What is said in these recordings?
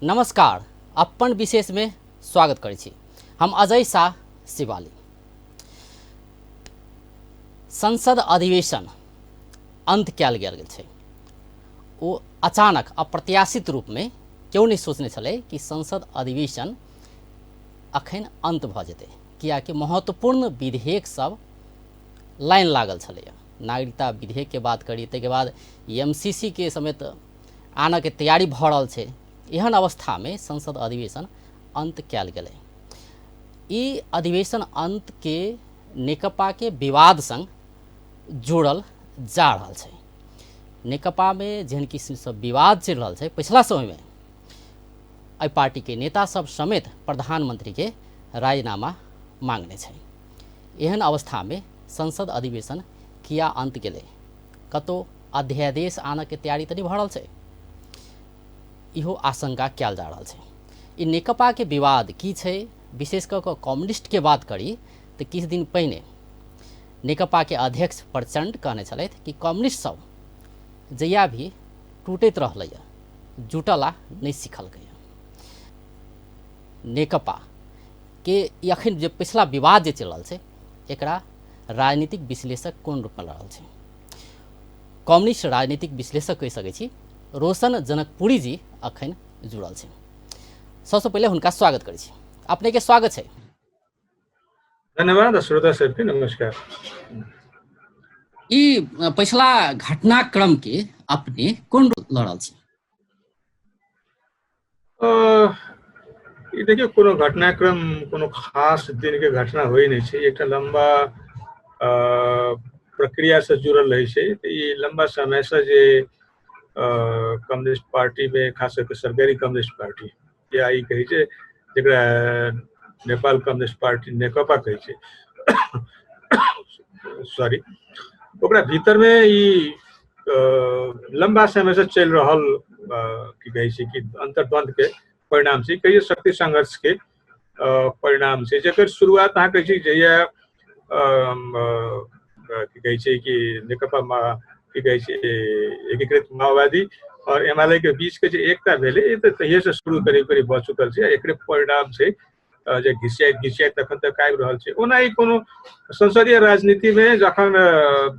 नमस्कार, अपन विशेष में स्वागत करै छी। हम अजय शाह शिवाली। संसद अधिवेशन अंत कयल गेल छै। ओ अचानक अप्रत्याशित रूपमे केओ नहि सोचने छलै कि संसद अधिवेशन अखन अंत भऽ जेतै, कियाकि महत्वपूर्ण विधेयक सब लाइन लागल छलैए। नागरिकता विधेयकके बात करी, ताहिके बाद एमसीसी के समेत आनऽके तैयारी भऽ रहल छै। एहन अवस्थामे संसद अधिवेशन अंत कयल गेलै। ई अधिवेशन अंतके नेकपाके विवाद संग जोड़ल जा रहल छै। नेकपामे जेहन किसिमसँ विवाद चलि रहल छै पछिला समयमे, एहि पार्टीके नेता सब समेत प्रधानमंत्रीके राजीनामा मांगने छै। एहन अवस्थामे संसद अधिवेशन किया अंत गेलै? कतौ अध्यादेश आनऽके तैयारी तऽ नहि भऽ रहल छै? इहो आशंका कयल जा रहल छै। ई नेकपाके विवाद की छै? विशेष कऽ कऽ कम्युनिस्टके बात करी तऽ किछु दिन पहिने नेकपाके अध्यक्ष प्रचण्ड कहने छलथि कि कम्युनिस्ट सब जहिया भी टूटैत रहलैए जुटला नहि सिखलकैए। नेकपा के अखन जे पिछला विवाद जे चलि रहल छै एकरा राजनीतिक विश्लेषक कोन रूपमे लऽ रहल छै? कम्युनिस्ट राजनीतिक विश्लेषक कहि सकै छी रोशन जनकपुरी जी अखन जुड़ल छै। सबसँ पहिले हुनका स्वागत करै छी। अपने के स्वागत छै। धन्यवाद श्रोता सबके नमस्कार। ई पिछला घटनाक्रम के अपने कोन लऽ रहल छी? ई देखियौ, कोनो घटनाक्रम कोनो खास दिन के घटना होइ नहि छै, एकटा लम्बा प्रक्रिया से जुड़ल रहै छै। तऽ ई लम्बा समय से जे कम्युनिस्ट पार्टी में, खास करके सरकारी कम्युनिस्ट पार्टी या ई कहै छै जकरा नेपाल कम्युनिस्ट पार्टी नेकपा कहै छै, सॉरी, ओकरा भीतर में ई लम्बा समय से चलि रहल की कहै छै कि अंतर्द्वंद के परिणाम छै, कहियो शक्ति संघर्ष के परिणाम छै, जकर शुरुआत अहाँ कहै छी जहिया की कहै छै कि नेकपा की कहै छै एकीकृत माओवादी और एमाले के बीच के जे एकता भेलै, ई तऽ तहिये से शुरू करीब करीब भऽ चुकल छै। एकरे परिणाम छै जे घिसियाइत घिसियाइत तखन तक आबि रहल छै। ओना ई कोनो संसदीय राजनीति में जखन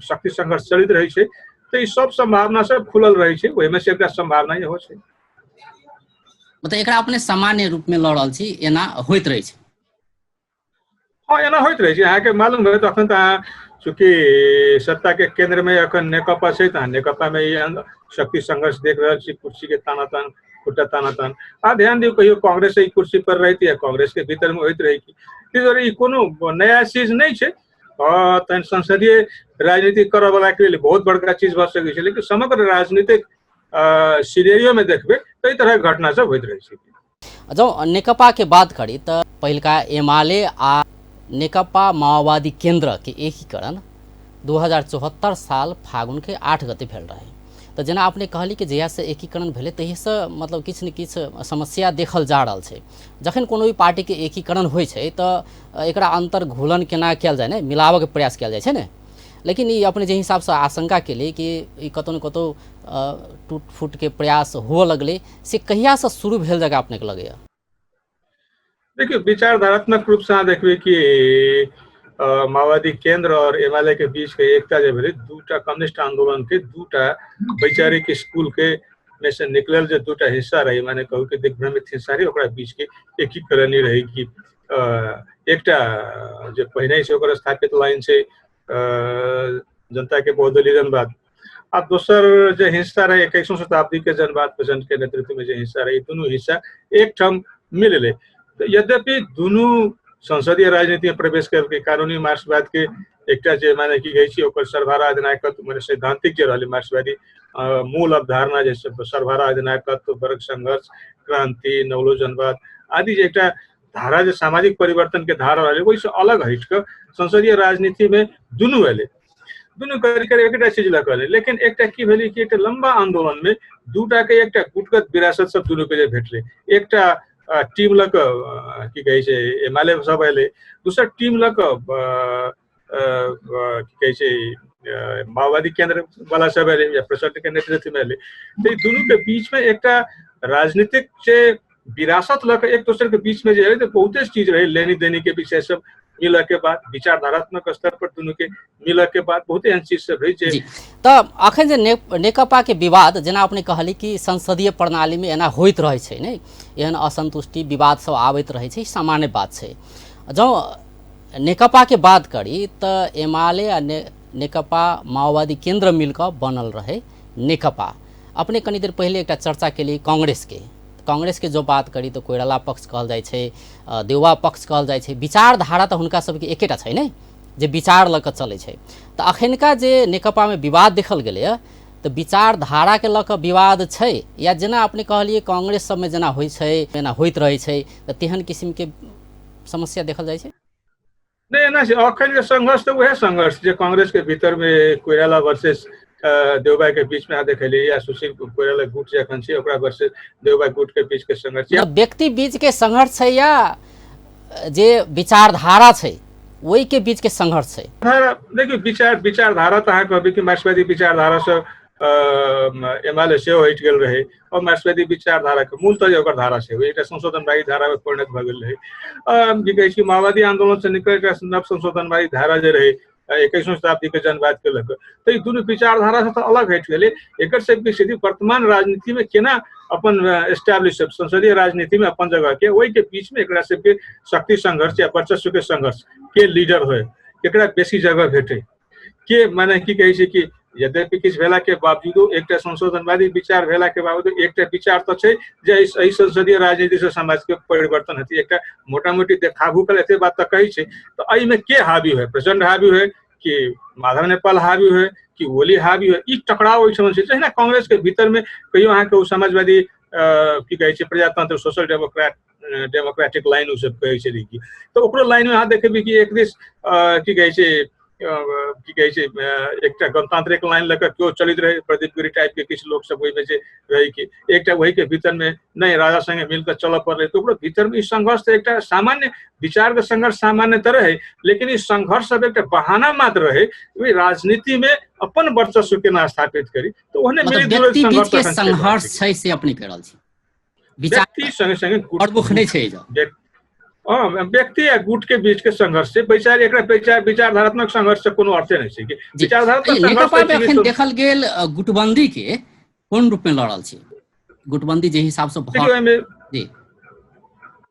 शक्ति संघर्ष चलैत रहै छै तऽ ई सब संभावना सब खुलल रहै छै, ओहिमे से एकटा संभावना इहो छै। मतलब एकरा अपने सामान्य रूप में लऽ रहल छी, एना होइत रहै छै? हाँ, एना होइत रहै छै। अहाँके मालूम होयत अखन तऽ अहाँ चूँकि सत्ता के केंद्र में अखन नेकपा छै तऽ अहाँ नेकपा में ई शक्ति संघर्ष देख रहल छी, कुर्सी के तानातान, खुट्टा तानातान। आ ध्यान दियौ, कहियो कांग्रेस ई कुर्सी पर रहती या कांग्रेस के भीतर में होइत रहै की, ताहि दुआरे ई कोनो नया चीज नहि छै। तहन संसदीय राजनीति करऽ वाला के लेल बहुत बड़का चीज भऽ सकै छै, लेकिन समग्र राजनीतिक सिनेरियो में देखबै तऽ एहि तरहक घटना सब होइत रहै छै। जँ नेकपा के बात करी तऽ पहिलका एमाले आ नेकपा माओवादी केंद्र के एकीकरण 2074 साल फागुन के 8 गते भेल रहे। तऽ जेना अपने कहली कि जहियासँ एकीकरण भेलै तहियासँ मतलब किछु ने किछु समस्या देखल जा रहल छै। जखन कोनो भी पार्टीके एकीकरण होइ छै तऽ एकरा अन्तर्घुलन केना कयल जाय ने, मिलाबऽके प्रयास कयल जाइ छै ने। लेकिन ई अपने जे हिसाबसँ आशंका केली कि ई कतहु ने कतहु टूट फूटके प्रयास हुअ लगलै, से कहियासँ शुरू भेल जगह अपनेके लगैया? देखियौ, विचारधारात्मक रूप से अहाँ देखबै कि माओवादी केंद्र और एमाले के बीच के एकता जे भेलै, दूटा कम्युनिस्ट आंदोलन के दूटा वैचारिक स्कूल के में से निकलल जे दूटा हिस्सा रही, माने कहू कि दिग्भ्रमित हिस्सा रही, ओकरा बीच के एकीकरण रही कि एकटा जे पहिने से ओकर स्थापित लाइन छै जनता के बहुदलीय जनवाद, आ दोसर जे हिस्सा रहे 21वीं शताब्दी के जनवाद प्रचंड के नेतृत्व में जे हिस्सा रहे, दुनू हिस्सा एकठाम मिलले। यद्यपि दुनू संसदीय राजनीति में प्रवेश करके कानूनी मार्क्सवाद के एकटा जे माने की कहै छी ओकर सर्वहारा अधिनायकत्व, माने सैद्धांतिक जे रहलै मार्क्सवादी मूल अवधारणा, जैसे सर्वहारा अधिनायकत्व, वर्ग संघर्ष, क्रांति, नवलो जनवाद आदि जे एकटा धारा जे सामाजिक परिवर्तन के धारा रहलै, ओहिसँ अलग हटि कऽ संसदीय राजनीति में दुनू एलै, दुनू करीब करीब एकटा चीज लऽ कऽ एलै। लेकिन एकटा की भेलै कि एकटा लम्बा आंदोलन में दूटा के एकटा गुटगत विरासत सब दुनू के जे भेटलै, एकटा टीम लऽ कऽ की कहै छै एमाले सब एलै, दोसर टीम लऽ कऽ की कहै छै माओवादी केंद्र वाला सब एलै या प्रचंड के नेतृत्व में एलै। तऽ ई दुनू के बीच में एकटा राजनीतिक जे विरासत लऽ कऽ एक दोसर के बीच में जे रहै तऽ बहुते चीज रहै, लेनी देनी के विषय सब मिलऽ के बाद, विचारधारात्मक स्तर पर दुनू के मिलऽ के बाद बहुत एहन चीज सब रहै जे। तऽ अखन जे नेकपा के विवाद, जेना अपने कहली कि संसदीय प्रणाली में एना होइत रहै छै ने, एहन असंतुष्टि विवाद सब आबैत रहै छै, सामान्य बात छै। जँ नेकपा के बात करी तऽ एमाले आ नेकपा माओवादी केंद्र मिलकऽ बनल रहै नेकपा। अपने कनी देर पहिले एकटा चर्चा केली कांग्रेस के, कांग्रेस के जो बात करी तऽ कोइराला पक्ष कहल जाइ छै, देउवा पक्ष कहल जाइ छै, विचारधारा तऽ हुनका सबके एकेटा छै ने, जे विचार लऽ कऽ चलै छै। तऽ अखनका जे नेकपामे विवाद देखल गेलैए तऽ विचारधाराके लऽ कऽ विवाद छै या जेना अपने कहलियै कांग्रेस सबमे जेना होइ छै एना होइत रहै छै, तऽ तेहन किसिमके समस्या देखल जाइ छै? नहि, एना छै अखन के संघर्ष तऽ उएह संघर्ष जे कांग्रेस के भीतर मे कोइराला वर्सेस देउबा के बीच में अहाँ देखलियै, या सुशील कोइराला गुट जे अखन छै ओकरा वर्सेस देउबा गुट के बीच के संघर्ष, या व्यक्ति बीच के संघर्ष छै या जे विचारधारा छै ओहि के बीच के संघर्ष छै? देखियौ, विचारधारा तऽ अहाँ कहबै कि मार्क्सवादी विचारधारा से एमाले सेहो हटि गेल रहै, और मार्क्सवादी विचारधारा के मूल तऽ ओकर धारा छै एकटा संशोधनवादी धारा में परिणत भऽ गेल रहै। की कहै छै, माओवादी आंदोलन से निकल एकटा नव संशोधनवादी धारा जे रहै 21वीं शताब्दी के जनवाद के लऽ कऽ, तऽ ई दुनू विचारधारा से तऽ अलग हटि गेलै। एकर सबके स्थिति वर्तमान राजनीति में केना अपन एस्टैब्लिश संसदीय राजनीति में अपन जगह के, ओहि के बीच में एकरा सबके शक्ति संघर्ष या वर्चस्व के संघर्ष, के लीडर होय, केकरा बेसी जगह भेटे, के माने की कहै छै कि यद्यपि किछु भेला के बावजूदो एकटा संशोधनवादी विचार भेला के बावजूदो एकटा विचार तऽ छै जे एहि संसदीय राजनीति से समाज के परिवर्तन हेतै, एकटा मोटा मोटी देखाबू के एते बात तऽ कहै छै। तऽ एहिमे के हावी होय, प्रचंड हावी होय कि माधव नेपाल हावी होय कि ओली हावी होय, ई टकराव ओहिठाम छै। जहिना कांग्रेस के भीतर में कहियो अहाँके ओ समाजवादी की कहै छै प्रजातंत्र, सोशल डेमोक्रेटिक लाइन ओ सब कहै छै कि, तऽ ओकरो लाइन में अहाँ देखबै कि एक दिस की कहै छै एकटा गणतांत्रिक लाइन लऽ कऽ केओ चलैत रहै, प्रदीप गिरी टाइप के किछु लोक सब ओहिमे जे रहै कि एकटा वही के भीतर में नहि राजा संगे मिलकर चलऽ पड़लै, तऽ ओकरो भीतर में ई संघर्ष तऽ एकटा सामान्य विचार के संघर्ष सामान्य तऽ रहै, लेकिन ई संघर्ष सब एकटा बहाना मात्र रहै ओहि राजनीति में अपन वर्चस्व केना स्थापित करी, तऽ ओहने व्यक्ति बीच के संघर्ष छै से अपने कह रहल छी, व्यक्ति संगे संगे प्रमुख नहि छै। व्यक्ति आ गुट के बीच के संघर्ष छै, वैचारिक एकरा विचारधारात्मक संघर्ष से कोनो अर्थे नहि छै कि विचारधारात्मक संघर्ष। अखन देखल गेल गुटबंदी के कोन रूप में लड़ल छै, गुटबंदी जे हिसाब से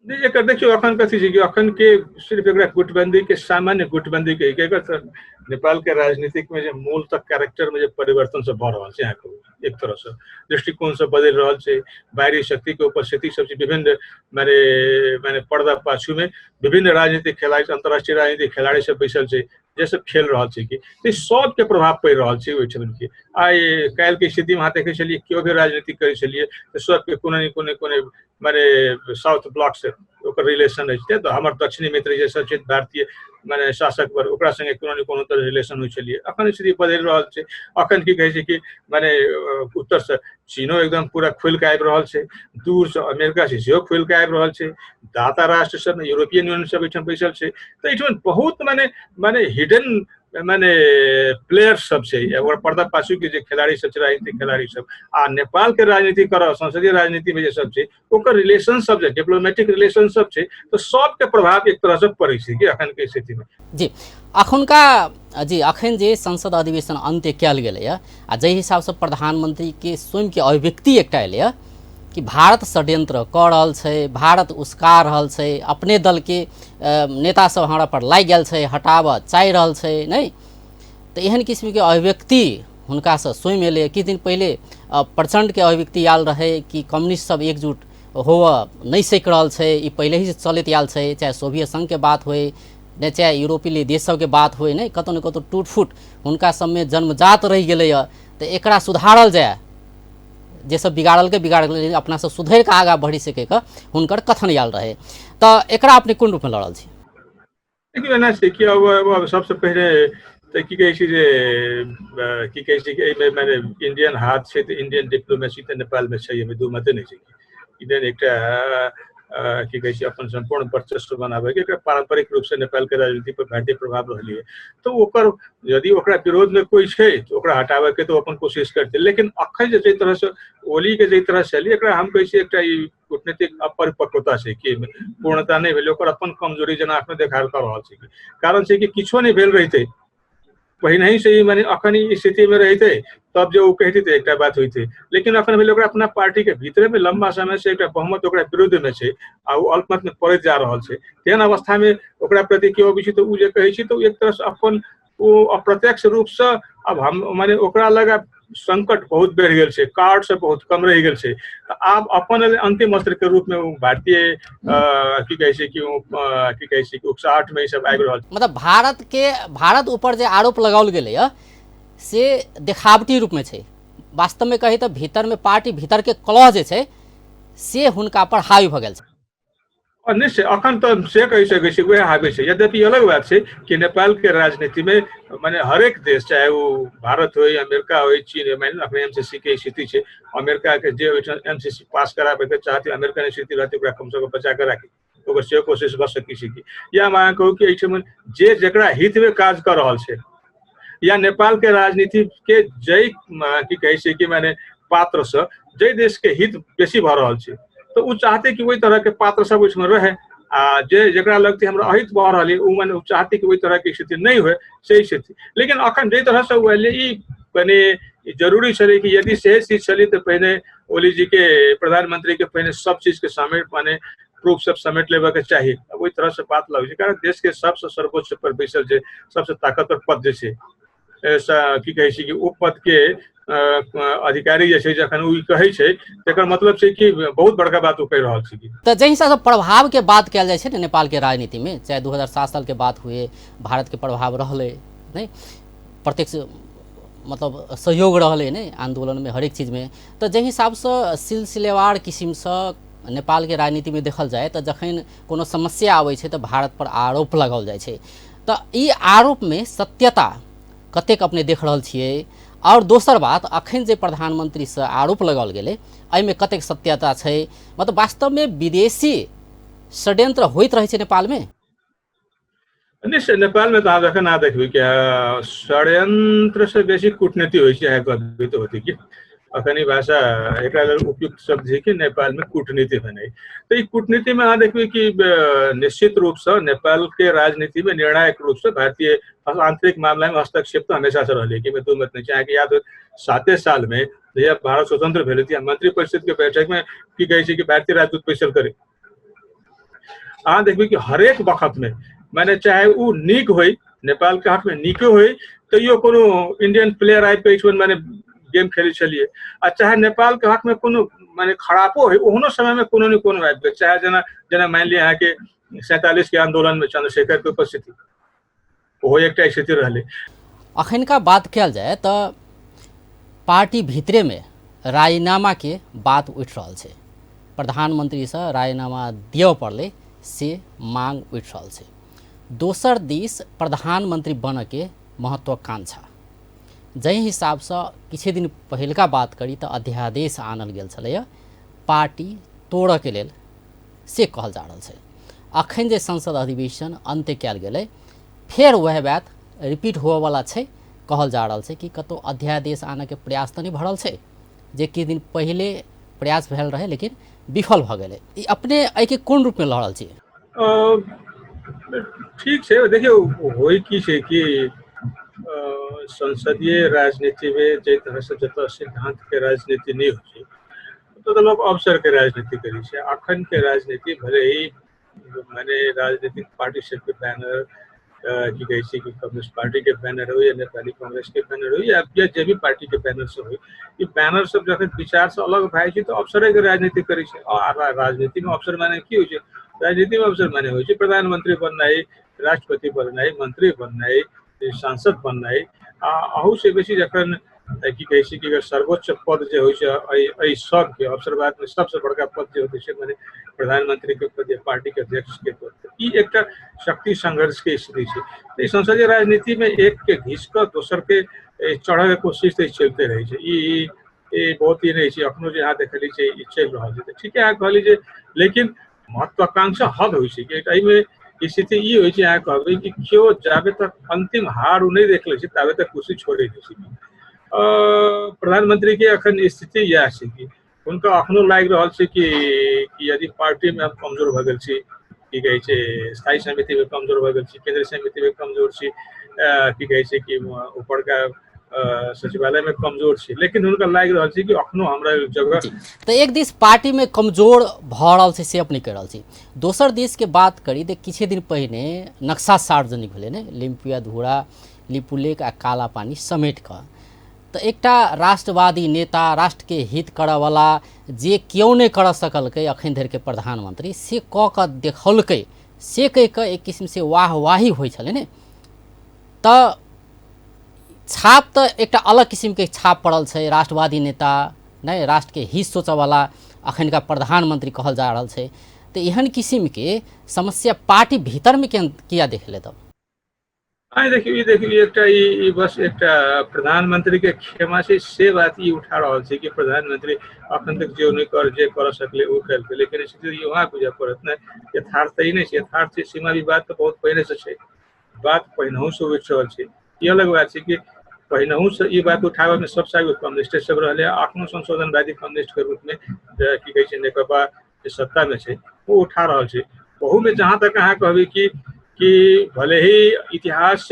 जी एकर देखियौ अखन कथी छै कि अखन के सिर्फ एकरा गुटबंदी के सामान्य गुटबंदी के एकर नेपाल के राजनीतिक में जे मूल तक कैरेक्टर में जे परिवर्तन सब भऽ रहल छै, अहाँके एक तरह से दृष्टिकोण सब बदलि रहल छै, बाहरी शक्ति के उपस्थिति सब विभिन्न माने माने पर्दा पाछू में विभिन्न राजनीतिक खेलाड़ी, अंतर्राष्ट्रीय राजनीतिक खेलाड़ी सब बैसल छै जे सब खेल रहल छै कि तऽ सबके प्रभाव पड़ि रहल छै ओहिठाम के। आइ काल्हि के स्थिति में अहाँ देखै छलियै केओ भी राजनीति करै छलियै तऽ सबके कोनो ने कोनो कोनो माने साउथ ब्लॉक से ओकर रिलेशन अछि, तऽ हमर दक्षिणी मित्र जे सब छै भारतीय माने शासक वर्ग ओकरा संगे कोनो ने कोनो तरह रिलेशन होइ छलियै। अखन स्थिति बदलि रहल छै, अखन की कहै छै कि माने उत्तर से चीनो एकदम पूरा खुलि कऽ आबि रहल छै, दूर से अमेरिका छै सेहो खुलि कऽ आबि रहल छै, दाता राष्ट्र सब यूरोपियन यूनियन सब एहिठाम बैसल छै, तऽ एहिठाम बहुत माने माने हिडन माने प्लेयर सब छै, ओकर पर्दा पाछू के जे खिलाड़ी सब छै राजनीतिक खिलाड़ी सब, आ नेपाल के राजनीति करऽ संसदीय राजनीति में जे सब छै ओकर रिलेशन सब जे डिप्लोमेटिक रिलेशन सब छै, तऽ सबके प्रभाव एक तरह से पड़ै छै कि अखन के स्थिति में। जी अखुनका जी अखन जे संसद अधिवेशन अंत्य कयल गेलैए आ जाहि हिसाबसँ प्रधानमंत्री के स्वयं के अभिव्यक्ति एकटा एलैए कि भारत षड्यंत्र कऽ रहल छै, भारत उसका रहल छै, अपने दलके नेता सब हमरा पर लागि गेल छै, हटाबऽ चाहि रहल छै, नहि तऽ एहन किस्मके अभिव्यक्ति हुनकासँ स्वयं एलै। किछु दिन पहिले प्रचण्डके अभिव्यक्ति आयल रहै कि कम्युनिस्ट सब एकजुट होवऽ नहि सकि रहल छै, ई पहिले ही चलैत आयल छै, चाहे सोवियत संघके बात होइ नहि चाहे यूरोपीय देश सबके बात होइ, नहि कतहु ने कतहु टूट फूट हुनका सबमे जन्मजात रहि गेलैए, तऽ एकरा सुधारल जाय, जे सब बिगाड़लकै बिगाड़ल अपना सब सुधरि कऽ आगाँ बढ़ि सकैके हुनकर कथन आयल रहै, तऽ एकरा अपने कोन रूपमे लड़ल छी? देखियौ एना छै कि अब सबसँ पहिले तऽ की कहै छै जे की कहै छै कि एहिमे माने इंडियन हाथ छै, तऽ इंडियन डिप्लोमेसी तऽ नेपालमे छै, एहिमे दू मते नहि छै। इंडियन एकटा की कहै छै अपन सम्पूर्ण वर्चस्व बनाबैके एकरा पारंपरिक रूप से नेपाल के राजनीति पर भारतीय प्रभाव रहली है। तो ओकर यदि ओकरा विरोध में कोई छै तो ओकरा हटाबे के तो अपन कोशिश करते, लेकिन अखन जे तरह से ओली के जे तरह से एकरा हम कहै छियै एकटा ई कूटनीतिक अपरिपक्वता छै कि पूर्णता नहि भेलै, ओकर अपन कमजोरी जेना अखन देखार कऽ रहल छै। कारण छै कि किछो नहि भेल रहितै पहिनहि से ही, माने अखन ई स्थिति में रहितै तब जे ओ कहते तऽ एकटा बात होइतै, लेकिन अखन भेलै ओकरा अपना पार्टी के भीतरे में लंबा समय से एकटा बहुमत ओकरा विरुद्ध में छै आ ओ अल्पमत में पड़ैत जा रहल छै। तेहन अवस्था में ओकरा प्रति केओ अबै छै तऽ ओ जे कहै छै तऽ एक तरह से अपन ओ अप्रत्यक्ष रूप से अब हम माने ओकरा लग संकट बहुत बढ़ि गेल छै, कार्ड सब बहुत कम रहि गेल छै, तऽ आब अपन अंतिम अस्त्र के रूप में ओ भारतीय की कहै छै कि की कहै छै कि उकसाहट में ई सब आबि रहल। मतलब भारत ऊपर जे आरोप लगाओल गेलैया से देखावटी रूप में छै, वास्तव में कही तऽ भीतर में पार्टी भीतर के कलह जे छै से हुनका पर हावी भऽ गेल छै। निश्चय अखन तऽ से कहि सकै छी वएह हावी छै। यद्यपि अलग बात छै कि नेपाल के राजनीति में माने हरेक देश चाहे वो भारत हो, अमेरिका हो, चीन हो, माने अखन एमसीसी के स्थिति छै, अमेरिका के जे ओहिठाम एमसीसी पास कराबे के चाहते अमेरिका स्थिति रहते ओकरा कम से कम बचा के राखी ओकर सेहो कोशिश भऽ सकै छै कि या हम अहाँ कहू कि एहिठाम जे जकरा हित में काज कऽ रहल छै या नेपाल के राजनीति के जै की कहै छै कि माने पात्र से जै देश के हित बेसी भऽ रहल छै तऽ ओ चाहते कि ओहि तरह के पात्र सब ओहिठाम रहे आ जे जकरा लगते हमरा अहित भऽ रहल ओ माने ओ चाहते कि ओहि तरह के स्थिति नहि हुए से स्थिति। लेकिन अखन जाहि तरह से ओ एलै ई कनि जरूरी छलै कि यदि से चीज छलै तऽ पहिने ओली जी के प्रधानमंत्री के पहिने सब चीज के समेट माने प्रूफ सब समेट लेबऽ के चाही। ओहि तरह से बात लगै छै, कारण देश के सबसे सर्वोच्च पर बैसल जे सबसे ताकतवर पद जे छै की कहै छै कि ओ पद के अधिकारी जे छै जखन ओ कहै छै तकर मतलब छै कि बहुत बड़का बात ओ कहि रहल छै। तऽ जाहि हिसाबसँ प्रभाव के बात कयल जाइ छै ने नेपाल के राजनीति में, चाहे 2007 साल के बात हुए भारत के प्रभाव रहलै नहि, प्रत्यक्ष मतलब सहयोग रहलै नहि आंदोलन में हरेक चीज में, तऽ जाहि हिसाबसँ सिलसिलेवार किसिमसँ नेपाल के राजनीति में देखल जाय तऽ जखन कोनो समस्या आबै छै तऽ भारत पर आरोप लगाओल जाइ छै, तऽ ई आरोप में सत्यता कतेक अपने देख रहल छियै? और दोसर बात अखन जे प्रधानमंत्री से आरोप लगाओल गेलै एहिमे कतेक सत्यता छै? मतलब वास्तवमे विदेशी षड्यंत्र होइत रहै छै नेपालमे? निश्चय नेपालमे तऽ अहाँ जखन अहाँ देखबै कि षड्यंत्र से बेसी कूटनीति होइ छै, अहाँ कहबै तऽ होतै कि अखन ई भाषा एकरा लेल उपयुक्त शब्द छै कि नेपालमे कूटनीति भेनाइ। तऽ ई कूटनीतिमे अहाँ देखबै कि निश्चित रूपसँ नेपालके राजनीतिमे निर्णायक रूपसँ भारतीय आंतरिक मामलामे हस्तक्षेप तऽ हमेशा से रहलै कि दू मत नहि छै। अहाँके याद होत 7 सालमे जहिया भारत स्वतंत्र भेलै तहिया मंत्रिपरिषद के बैठकमे की कहै छै कि भारतीय राजदूत बैसल करे। अहाँ देखबै कि हरेक वखतमे माने चाहे ओ नीक होइ नेपाल के हकमे नीके होइ तैयो कोनो इंडियन प्लेयर आबि कऽ एहिठाम माने गेम खेलै छलियै, आ चाहे नेपाल के हकमे कोनो माने खरापो होइ ओहनो समयमे कोनो ने कोनो आबि कऽ, चाहे जेना जेना मानि लिअ अहाँके 47 के आंदोलनमे चंद्रशेखर के उपस्थिति ओहो एकटा स्थिति रहलै। अखनका बात कयल जाय तऽ पार्टी भीतरेमे राजीनामा के बात उठि रहल छै, प्रधानमंत्रीसँ राजीनामा दिअ पड़लै से मांग उठि रहल छै। दोसर दिस प्रधानमंत्री बनऽके महत्वाकांक्षा, जाहि हिसाबसँ किछु दिन पहिलका बात करी तऽ अध्यादेश आनल गेल छलैए पार्टी तोड़ऽके लेल से कहल जा रहल छै। अखन जे संसद अधिवेशन अन्त्य कयल गेलै फेर वएह बात रिपीट होवऽवला छै, कहल जा रहल छै कि कतहु अध्यादेश आनऽके प्रयास तऽ नहि भऽ रहल छै जे किछु दिन पहिले प्रयास भेल रहै लेकिन विफल भऽ गेलै। ई अपने एहिके कोन रूपमे लऽ रहल छियै? ठीक छै, देखियौ होइ की छै कि संसदीय राजनीतिमे जाहि तरहसँ जतऽ सिद्धान्तके राजनीति नहि होइ छै ओतऽ लोक अवसरके राजनीति करै छै। अखनके राजनीति भले ही माने राजनीतिक पार्टी सबके बैनर की कहै छै कि कम्युनिस्ट पार्टी के बैनर हो या नेपाली कांग्रेस के बैनर हो या जे भी पार्टी के बैनर सब हो, ई बैनर सब जखन विचार से अलग भए छै तऽ अवसरे के राजनीति करै छै। आ राजनीति में अवसर माने की होइ छै? राजनीति में अवसर माने होइ छै प्रधानमंत्री बननाइ, राष्ट्रपति बननाइ, मंत्री बननाइ, सांसद बननाइ, आ अहू से बेसी जखन की कहै छै कि सर्वोच्च पद जे होइ छै एहि सबके अवसरवाद में सबसे बड़का पद जे होइ छै माने प्रधानमंत्री के पद या पार्टी के अध्यक्ष के पद, ई एकटा शक्ति संघर्ष के स्थिति छै। तऽ संसदीय राजनीति में एक के घींच कऽ दोसर के चढ़े के कोशिश तऽ चलते रहै छै। ई बहुत ही रहै छै अखनो जे अहाँ देखली छै ई चलि रहल छै। तऽ ठीके अहाँ कहली जे लेकिन महत्वाकांक्षा हद होइ छै कि एहिमे स्थिति ई होइ छै, अहाँ कहबै कि केओ जाबे तक अंतिम हार ओ नहि देख लै छै ताबे तक कुर्सी छोड़ै नहि छै। प्रधानमंत्री के अखन स्थिति इएह छै कि हुनका अखनो लागि रहल छै कि यदि पार्टी में हम कमजोर भऽ गेल छी, की कहै छै, स्थायी समिति में कमजोर भऽ गेल छी, केंद्रीय समिति में कमजोर छी, की कहै छै कि ऊपरका सचिवालय में कमजोर छी, लेकिन हुनका लागि रहल छै कि अखनो हमरा जगह। तऽ एक दिस पार्टी में कमजोर भऽ रहल छै से अपने कहि रहल छी, दोसर दिस के बात करी तऽ किछे दिन पहिने नक्शा सार्वजनिक भेलै ने, लिम्पिया धुरा, लिपुलेख आ काला पानी समेट कऽ, तऽ एकटा राष्ट्रवादी नेता, राष्ट्रके हित करऽवला, जे केओ नहि करऽ सकलकै अखन धरिके प्रधानमंत्री, से कऽ कऽ देखौलकै, से कहि कऽ एक किसिमसँ वाहवाही होइ छलै ने। तऽ छाप तऽ एकटा अलग किसिमके छाप पड़ल छै, राष्ट्रवादी नेता नहि, राष्ट्रके हित सोचऽवला अखनका प्रधानमंत्री कहल जा रहल छै। तऽ एहन किसिमके समस्या पार्टी भीतरमे किया देखले तब? देखियौ, ई देखियौ, एकटा ई बस एकटा प्रधानमंत्री के क्षमा छै से बात ई उठा रहल छै कि प्रधानमंत्री अखन तक जे नहि कर जे कर सकले ओ केलकै, लेकिन स्थिति ई वहाँ बुझय पड़त ने, यथार्थ तऽ ई नहि छै। यथार्थ छै सीमा विवाद तऽ बहुत पहिने से छै, बात पहिनहुँ से उठि रहल छै। ई अलग बात छै कि पहिनहुँ से ई बात उठाबऽ में सबसँ आगू कम्युनिस्ट सब रहलै, अखनो संशोधनवादी कम्युनिस्ट के रूप में की कहै छै नेकपा जे सत्ता में छै ओ उठा रहल छै। ओहू में जहाँ तक अहाँ कहबै कि भले ही इतिहास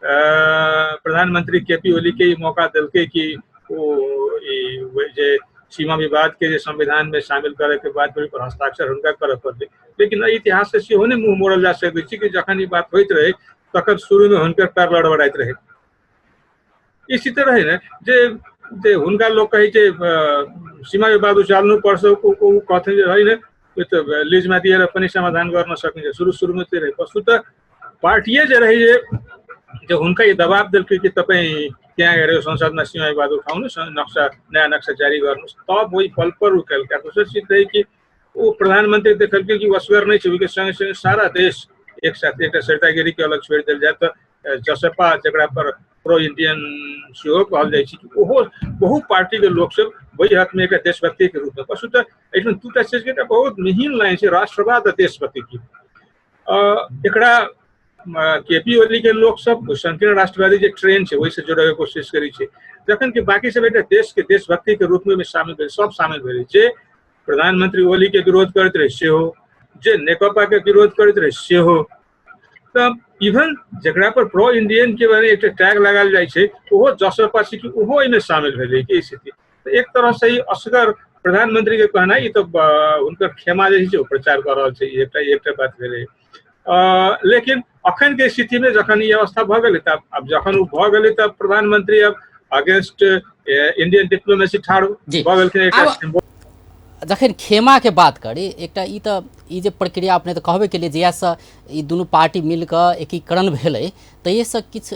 प्रधानमंत्री के पी ओली के ई मौका देलकै कि ओ जे सीमा विवाद के जे संविधान में शामिल करे के बाद पर हस्ताक्षर हुनका करऽ पड़लै, लेकिन एहि इतिहास से सेहो नहि मुँह मोड़ल जा सकै छै कि जखन ई बात होइत रहै तखन शुरू में हुनकर पैर लड़बड़ाइत रहै। ई स्थिति रहै ने जे जे हुनका लोक कहै छै सीमा विवाद उचाल्नु पर्छ, ओ कहथिन जे होइन त्यो त लिजमा दिएर पनि समाधान गर्न सकिन्छ। सुरु सुरुमा त्यो रहे। वस्तु त पार्टीए जे रहे जे हुनका यो दबाब देलकै कि तपाईँ त्यहाँ गएर यो संसदमा सीमा विवाद उठाउनुहोस्, नक्सा नयाँ नक्सा जारी गर्नुहोस्, तब वही पल पर उ केलकै। दोसर चीज रहे कि ओ प्रधानमन्त्री देखलकै कि असगर नहि छै, ओहिके सँगे सँगे सारा देश एक साथ एकटा सरितागिरी के अलग छोड़ि देल जाय तऽ जसपा जकरा पर प्रो इंडियन सेहो कहल जाइ छै, ओहो बहु पार्टी के लोक सब वही हक में एक देशभक्ति के रूप में। वस्तुतः एहिठाम दूटा चीज के बहुत मिहीन लाइन छै, राष्ट्रवाद आ देशभक्ति की। एकरा के पी ओली के लोक सब संकीर्ण राष्ट्रवादी जे ट्रेन छै ओहिसँ जोड़े के कोशिश करै छै, जखन कि बाकी सब एकटा देश के देशभक्ति के रूप में शामिल भेल, सब शामिल भेल। जे प्रधानमंत्री ओली के विरोध करैत रहे सेहो, जे नेकपा के विरोध करैत रहे सेहो, तऽ इवन जकरा पर प्रो इंडियन के बारे एकटा टैग लगायल जाइ छै ओहो जसपा छै कि ओहो एहिमे शामिल भेलै कि स्थिति। तऽ एक तरह से ई असगर प्रधानमंत्री के कहनाइ ई तऽ हुनकर क्षमा जे छै ओ प्रचार कऽ रहल छै, एकटा एकटा बात भेलै। लेकिन अखन के स्थिति में जखन ई अवस्था भऽ गेलै तऽ आब जखन ओ भऽ गेलै तऽ प्रधानमंत्री अब अगेंस्ट इंडियन डिप्लोमेसी ठाढ़ भऽ गेलखिन। एकटा जखन खेमाके बात करी, एकटा ई तऽ ई जे प्रक्रिया अपने तऽ कहबे केलियै जहियासँ ई दुनू पार्टी मिलकऽ एकीकरण भेलै तहिएसँ किछु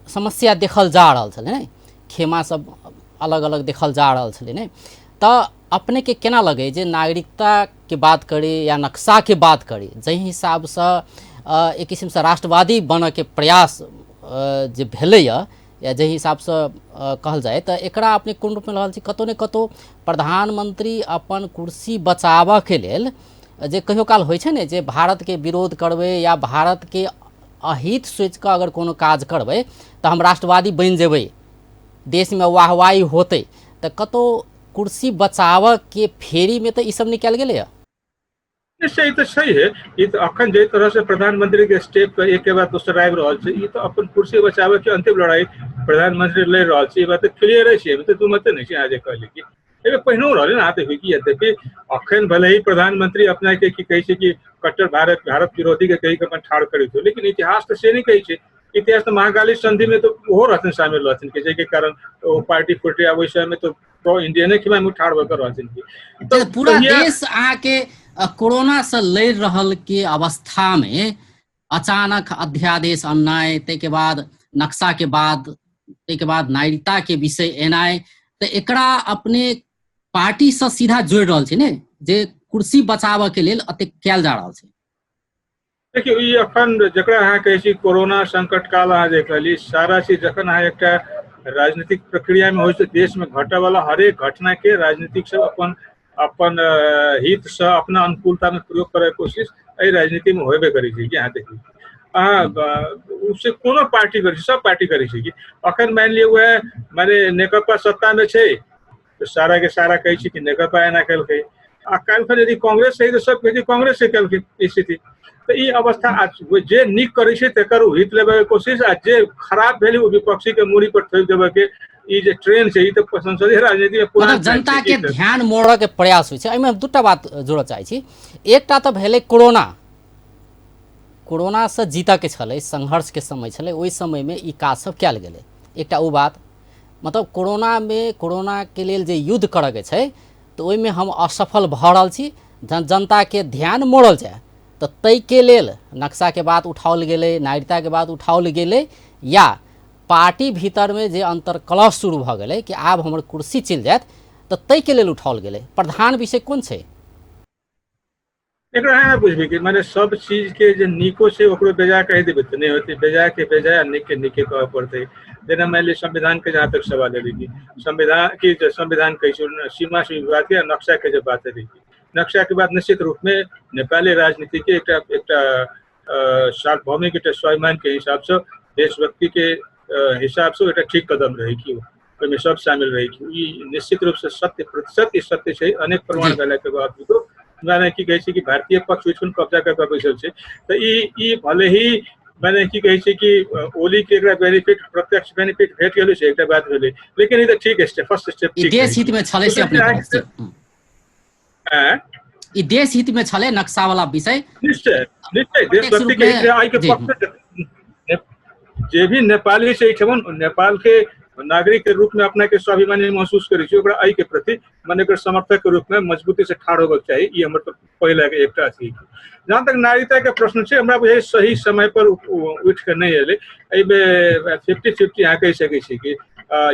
समस्या देखल जा रहल छलै ने, खेमा सब अलग अलग देखल जा रहल छलै ने। तऽ अपनेके केना लगै जे नागरिकताके बात करी या नक्शाके बात करी, जाहि हिसाबसँ एक किसिमसँ राष्ट्रवादी बनऽके प्रयास जे भेलैए या जाहि हिसाबसँ कहल जाय, तऽ एकरा अपने कोन रूपमे रहल छी? कतहु ने कतहु प्रधानमंत्री अपन कुर्सी बचाबऽके लेल जे कहियो काल होइ छै ने जे भारतके विरोध करबै या भारतके अहित सोचि कऽ अगर कोनो काज करबै तऽ हम राष्ट्रवादी बनि जेबै, देशमे वाहवाही होतै, तऽ कतहु कुर्सी बचाबऽके फेरीमे तऽ ई सब निकालि गेलैए। निश्चय ई तऽ सही है, ई तऽ अखन जाहि तरह से प्रधानमंत्री के स्टेप एक के बाद दोसर आबि रहल छै, ई तऽ अपन कुर्सी बचाबे के अंतिम लड़ाई प्रधानमंत्री लड़ि रहल छै, ई बात तऽ क्लियर अछि, एहिमे तऽ दू मते नहि छै। अहाँ जे कहली कि एहिमे पहिनहुँ रहलै ने, अहाँ देखियौ कि यद्यपि अखन भले ही प्रधानमंत्री अपना के की कहै छै कि कट्टर भारत भारत विरोधी के कहि के अपन ठाढ़ करैत हो, लेकिन इतिहास तऽ से नहि कहै छै। इतिहास तऽ महाकाली संधि में तऽ ओहो रहथिन, शामिल रहथिन कि जाहिके कारण ओ पार्टी फुटै, आ ओहि समय में तऽ प्रो इंडियने के में ठाढ़ भऽ कऽ रहथिन कि तऽ पूरा देश अहाँके कोरोना से लड़ि रहल के अवस्था में अचानक अध्यादेश अननाइ, ताहिके बाद नक्शा के बाद, ताहिके बाद नागरिकता के विषय एनाइ, तऽ एकरा अपने पार्टी से सीधा जोड़ि रहल छै ने जे कुर्सी बचाबऽ के लेल एतेक कयल जा रहल छै। देखियौ, ई अखन जकरा अहाँ कहै छी कोरोना संकट काल, अहाँ जे कहली सारा चीज जखन अहाँ एकटा राजनीतिक प्रक्रिया में होइ छै, देश में घटऽ वाला हरेक घटना के राजनीतिक सब अपन अपन हित से अपना अनुकूलता में प्रयोग करे कोशिश एहि राजनीति में होबे करै छै कि अहाँ देखियौ अहाँ से कोनो पार्टी करै छै, सब पार्टी करै छै कि अखन मानि लिअ वएह माने नेकपा सत्ता में छै तऽ सारा के सारा कहै छै कि नेकपा एना केलकै, आ काल्हि खन यदि कांग्रेस छै तऽ सब कहै छै कांग्रेस से केलकै स्थिति। तऽ ई अवस्था जे नीक करै छै तकर ओ हित लेबे के कोशिश, आ जे खराब भेल ओ विपक्षी के मूड़ी पर थोपि देबे के ई जे ट्रेंड छै, ई तऽ संसदीय राजनीति में पूरा जनता के ध्यान मोड़ऽ के प्रयास होइ छै। एहिमे हम दूटा बात जोड़ऽ चाहै छी। एकटा तऽ भेलै कोरोना, कोरोनासँ जीतऽ के छलै, संघर्षके समय छलै, ओहि समयमे ई काज सब कयल गेलै। एकटा ओ बात, मतलब कोरोनामे कोरोनाके लेल जे युद्ध करऽके छै तऽ ओहिमे हम असफल भऽ रहल छी, जनताके ध्यान मोड़ल जाय, तऽ ताहिके लेल नक्शाके बात उठाओल गेलै, नागरिकताके बात उठाओल गेलै, या पार्टी भीतरमे जे अन्तर्कलह शुरू भऽ गेलै कि आब हमर कुर्सी चलि जायत, तऽ ताहिके लेल उठाओल गेलै। प्रधान विषय कोन छै एकरा? अहाँ बुझबै कि माने सब चीज के जे नीको छै ओकरो बेजाय कहि देबै तऽ नहि होतै, बेजाय के बेजाय आ नीक के नीके कहऽ पड़तै। जेना मानि लिअ संविधान के जहाँ तक सवाल एलै कि संविधान की जे संविधान कहै छै सीमा से विवाद के नक्शा के जे बात एलै कि नक्शा के बात निश्चित रूप में नेपाली राजनीति के एकटा एकटा सार्वभौमिक एकटा स्वाभिमान के हिसाब से देशभक्ति के हिसाब से एकटा ठीक कदम रहै कि ओहिमे सब शामिल रहै कि ई निश्चित रूप से 100% ई सत्य छै। अनेक प्रमाण भेला के बावजूदो माने की कहै छै कि भारतीय पक्ष ओहिठाम कब्जा कऽ के बैसल छै। तऽ ई भले ही माने की कहै छै कि ओली के एकरा बेनिफिट, प्रत्यक्ष बेनिफिट भेट गेल छै, एकटा बात भेलै, लेकिन ई तऽ ठीक स्टेप, फर्स्ट स्टेप ठीक देश हित में छलै से अपने ई देश हित में छलै नक्शा वाला विषय। निश्चय निश्चय देशभक्ति के हित आइ के पक्ष जे भी नेपाली छै एहिठाम नेपाल के नागरिक के रूप में अपना के स्वाभिमानी महसूस करै छै, ओकरा एहि के प्रति माने एकर समर्थक के रूप में मजबूती से ठाढ़ होबक चाही। ई हमर तऽ पहिला के एकटा अथी। जहाँ तक नागरिकता के प्रश्न छै, हमरा बुझाइ सही समय पर उठि के नहि एलै। एहिमे 50-50 अहाँ कहि सकै छी कि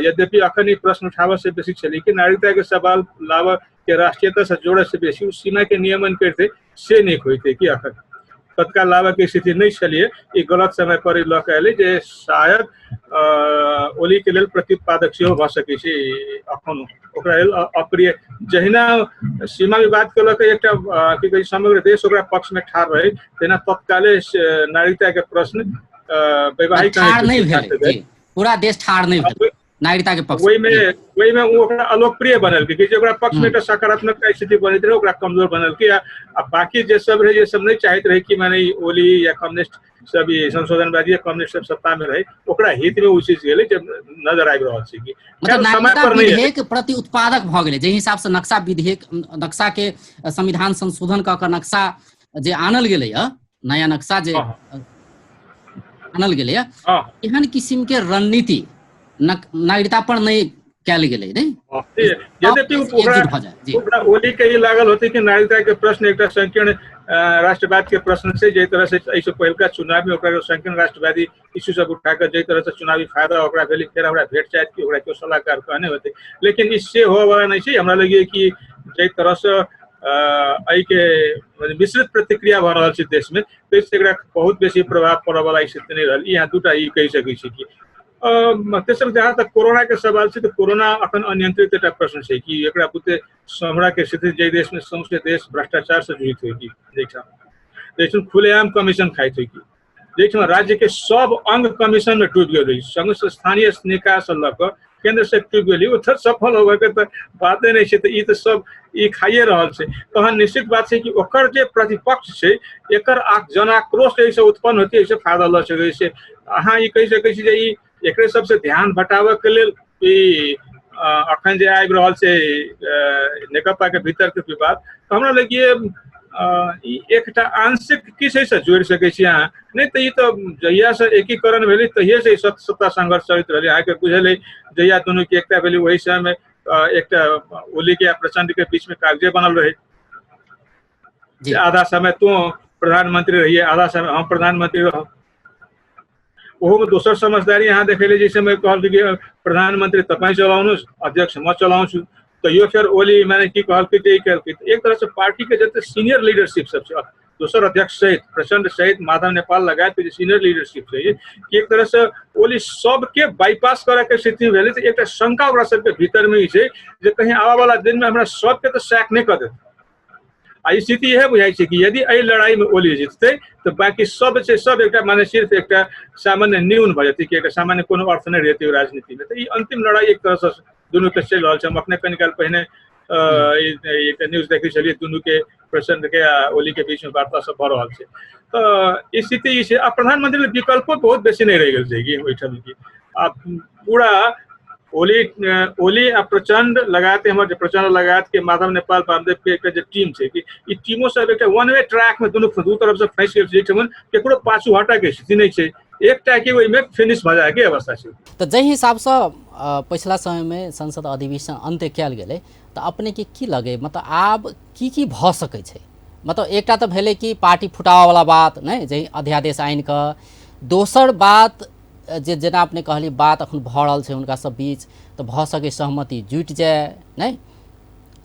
यद्यपि अखन ई प्रश्न उठाबऽ से बेसी छलै कि नागरिकता के सवाल लाबऽ के राष्ट्रीयता से जोड़ऽ से बेसी सीमा के नियमन करतै से नीक होइतै कि अखन तत्काल लाबऽ के स्थिति नहि छलियै। ई गलत समय पर लऽ के एलै जे शायद ओली के लेल प्रत्युत्पादक सेहो भऽ सकै छै अखन ओकरा लेल अप्रिय। जहिना सीमा विवाद के लऽ के एकटा की कहै समग्र देश ओकरा पक्ष में ठाढ़ रहै, तहिना तत्काले नागरिकता के प्रश्न वैवाहिक नहि भेलै, पूरा देश ठाढ़ नहि भेलै नागरिकता के पक्ष। ओहिमे ओ ओकरा अलोकप्रिय बनेलकै कि जे ओकरा पक्ष में एकटा सकारात्मक स्थिति बनैत रहै ओकरा कमजोर बनेलकै। आ बाकी जे सब रहै, जे सब नहि चाहैत रहै कि माने ओली या कम्युनिस्ट सब ई संशोधनवादी या कम्युनिस्ट सब सत्ता में रहै, ओकरा हित में ओ चीज गेलै जे नजर आबि रहल छै कि मतलब नागरिकता विधेयक प्रति उत्पादक भऽ गेलै। जाहि हिसाब से नक्शा विधेयक, नक्शा के संविधान संशोधन कऽ कऽ नक्शा जे आनल गेलै, नया नक्शा जे आनल गेलै, एहन किसिम के रणनीति नागरिकता पर नहि कयल गेलै। नहि यद्यपि ओकरा ओली के ई लागल होतै कि नागरिकता के प्रश्न एकटा संकीर्ण राष्ट्रवाद के प्रश्न छै, जाहि तरह से एहिसँ पहिलका चुनाव में ओकरा संकीर्ण राष्ट्रवादी इश्यू सब उठा कऽ जाहि तरह से चुनावी फायदा ओकरा भेलै, फेर हमरा भेट जायत कि ओकरा केओ सलाहकार कहने होतै, लेकिन ई से होवऽवला नहि छै। हमरा लगैए कि जाहि तरह से एहिके मिश्रित प्रतिक्रिया भऽ रहल छै देशमे, ताहिसँ एकरा बहुत बेसी प्रभाव पड़ऽवला स्थिति नहि रहल। ई अहाँ दूटा ई कहि सकै छी कि तेसर जहाँ तक कोरोना के सवाल छै, तऽ कोरोना अखन अनियंत्रित एकटा प्रश्न छै कि एकरा बुते सम्हरा के स्थिति जाहि देश में सौंसे देश भ्रष्टाचार से जूझित होइ कि जाहिठाम खुलेआम कमीशन खाइत होइ कि जाहिठाम राज्य के सब अंग कमीशन में डूबि गेल, संग स्थानीय निकाय से लऽ कऽ केंद्र से डूबि गेली, ओ तऽ सफल होबे के तऽ बाते नहि छै। तऽ ई तऽ सब ई खाइए रहल छै। तहन निश्चित बात छै कि ओकर जे प्रतिपक्ष छै एकर जनाक्रोश एहिसँ उत्पन्न होतै, एहिसँ फायदा लऽ सकै छै। अहाँ ई कहि सकै छी जे ई एकरे सबसँ ध्यान भटाबऽ के लेल ई अखन जे आबि रहल छै नेकपा के भीतर के विवाद, तऽ हमरा लगिए ई एकटा आंशिक किछु एहिसँ जोड़ि सकै छी अहाँ। नहि तऽ ई तऽ जहियासँ एकीकरण भेलै तहिएसँ ई सत्ता संघर्ष चलैत रहलै। अहाँके बुझल अइ जहिया दुनूके एकता भेलै ओहि समयमे एकटा ओली के आ प्रचंड के बीच में कागजे बनल रहे, आधा समय तू प्रधानमंत्री रहिए, आधा समय हम प्रधानमंत्री रहब। ओहोमे दोसर समझदारी अहाँ देखेले, जैसे मैं कहल कि प्रधानमंत्री तपाईँ चलाउनुहोस्, अध्यक्ष म चलाउँछु, तैयो फेर ओली माने की कहलकै जे ई केलकै। एक तरह से पार्टी के जते सीनियर लीडरशिप सब छै, दोसर अध्यक्ष सहित प्रचंड सहित माधव नेपाल लगायत जे सीनियर लीडरशिप छै कि एक तरह से ओली सबके बाईपास करे के स्थिति भेलै। तऽ एकटा शंका ओकरा सबके भीतर में ई छै जे कहीं आबऽ वाला दिन में हमरा सबके तऽ सैक नहि कऽ देत। आ स्थिति इएह बुझाइ छै कि यदि एहि लड़ाई में ओली जीततै तऽ बाकी सब छै सब एकटा माने सिर्फ एकटा सामान्य न्यून भऽ जेतै कि एकटा सामान्य कोनो अर्थ नहि रहतै राजनीति में। तऽ ई अंतिम लड़ाई एक तरह से दुनू के चलि रहल छै। हम अपने कनी काल पहिने एकटा न्यूज देखै छलियै, दुनू के प्रचंड के आ ओली के बीच में वार्ता सब भऽ रहल छै। तऽ स्थिति ई छै। आ प्रधानमंत्री लेल विकल्पो बहुत बेसी नहि रहि गेल छै कि ओहिठाम कि आ पूरा ओली ओली आ प्रचंड लगायत हमर जे प्रचंड लगायत के माधव नेपाल वामदेव के एकटा जे टीम छै कि ई टीमो सब एकटा वन वे ट्रैक में दुनू दू तरफ से फँसि गेल छै। एहिठाम केकरो पाछू हटय के स्थिति नहि छै, एकटा के ओहिमे फिनिश भऽ जाय के अवस्था छै। तऽ जाहि हिसाबसँ पछिला समयमे संसद अधिवेशन अन्त्य कयल गेलै तऽ अपनेके की लगै, मतलब आब की की भऽ सकै छै? मतलब एकटा तऽ भेलै कि पार्टी फुटाबऽवला बात नहि, जाहि अध्यादेश आनि कऽ, दोसर बात जे जेना अपने कहलियै बात अखन भऽ रहल छै हुनका सब बीच, तऽ भऽ सकै सहमति जुटि जाय नहि,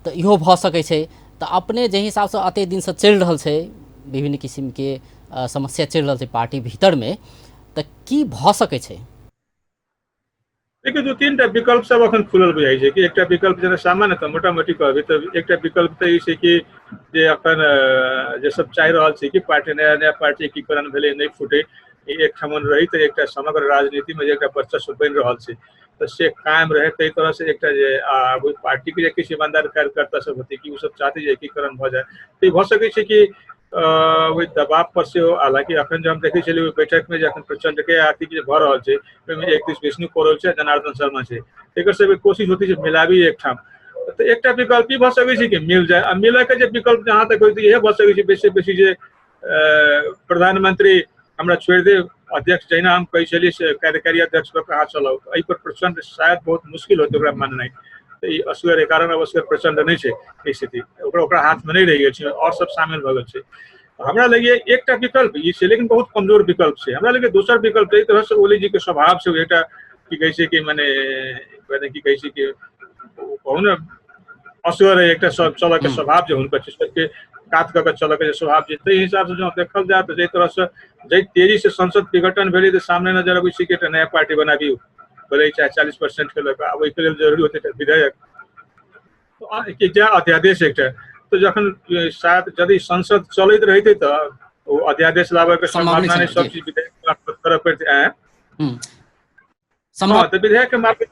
तऽ इहो भऽ सकै छै। तऽ अपने जाहि हिसाबसँ एतेक दिनसँ चलि रहल छै विभिन्न किसिमके समस्या चलि रहल छै पार्टी भीतरमे, तऽ की भऽ सकै छै? देखियौ, दू तीन टा विकल्प सब अखन खुलल बुझाइ छै कि एकटा विकल्प जेना सामान्य तऽ मोटा मोटी कहबै तऽ एकटा विकल्प तऽ ई छै कि जे अखन जे सब चाहि रहल छै कि पार्टी नया नया पार्टी एकीकरण भेलै नहि फूटे, एक ठमन रही तऽ एकटा समग्र राजनीति में जे एकटा वर्चस्व बनि रहल छै तऽ से कायम रहे। ताहि तरह से एकटा जे ओहि पार्टी के जे किछु ईमानदार कार्यकर्ता सब होते कि ओ सब चाहते जे एकीकरण भऽ जाय, तऽ ई भऽ सकै छै कि ओहि दबाव पर सेहो। हालांकि अखन जे हम देखै छलियै ओहि बैठक में जे अखन प्रचंड के अथी जे भऽ रहल छै ओहिमे एक दिस विष्णु पौड़ेल छै, जनार्दन शर्मा छै, एकर सबके कोशिश होती छै मिलाबी एकठाम। तऽ एकटा विकल्प ई भऽ सकै छै कि मिल जाय। आ मिलय के जे विकल्प जहाँ तक होइत इएह भऽ सकै छै बेसी बेसी जे प्रधानमंत्री हमरा छोड़ि देब, अध्यक्ष जहिना हम कहै छलियै से कार्यकारी अध्यक्ष कऽ कऽ अहाँ चलाउ, तऽ एहिपर प्रचंड शायद बहुत मुश्किल होतै ओकरा माननाइ। तऽ ई असगर कारण अब असगर प्रचंड नहि छै स्थिति, ओकरा ओकरा हाथमे नहि रहि गेल छै, आओर सब शामिल भऽ गेल छै। हमरा लगैए एकटा विकल्प ई छै, लेकिन बहुत कमजोर विकल्प छै। हमरा लगैए दोसर विकल्प एहि तरहसँ ओली जीके स्वभाव छै एकटा की कहै छै कि मने मने की कहै छै कि कहू ने असगर एकटा सब चलऽके स्वभाव जे हुनकर छै, सबके कात कऽ के चलऽके जे स्वभाव छै, ताहि हिसाबसँ जँ देखल जाय तऽ जाहि तरहसँ जाहि तेजीसँ संसद विघटन भेलै तऽ सामने नजर अबै छै कि एकटा नया पार्टी बनाबी, भले चाहे 40% के लऽ कऽ, आब ओहिके लेल जरूरी होतै एकटा विधेयक कि अध्यादेश एकटा। तऽ जखन शायद यदि संसद चलैत रहितै तऽ ओ अध्यादेश लाबऽके सम्भावना नहि, सब चीज विधेयक मार्फत करऽ पड़तै। हँ, तऽ विधेयक के मार्फत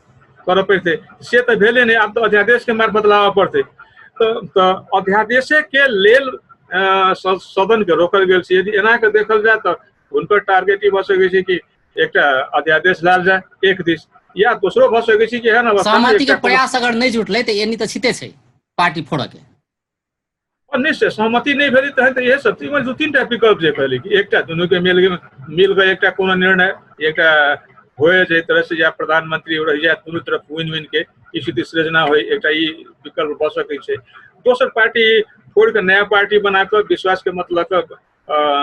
करऽ पड़तै, से तऽ भेलै नहि। आब तऽ अध्यादेश के मार्फत लाबऽ पड़तै। तऽ अध्यादेशे के लेल सदन के रोकल गेल छै। यदि एना के देखल जाय तऽ हुनकर टारगेट ई भऽ सकै छै कि एकटा अध्यादेश लायल जाय एक दिस, या दोसरो भऽ सकै छै कि एहन अवस्था सहमति के प्रयास अगर नहि जुटलै तऽ एनी तऽ छिते छै पार्टी फोड़ऽ के। निश्चय सहमति नहि भेलै तहन तऽ इएह सब चीज दू तीन टा विकल्प जे कहली कि एकटा दुनू के मिल मिल कऽ एकटा कोनो निर्णय एकटा होय जाहि तरह से या प्रधानमंत्री रहि जाय, दुनू तरफ विन विन के स्थिति सृजना होय, एकटा ई विकल्प भऽ सकै छै। दोसर पार्टी फोड़ कऽ नया पार्टी बना कऽ विश्वास के मत लऽ कऽ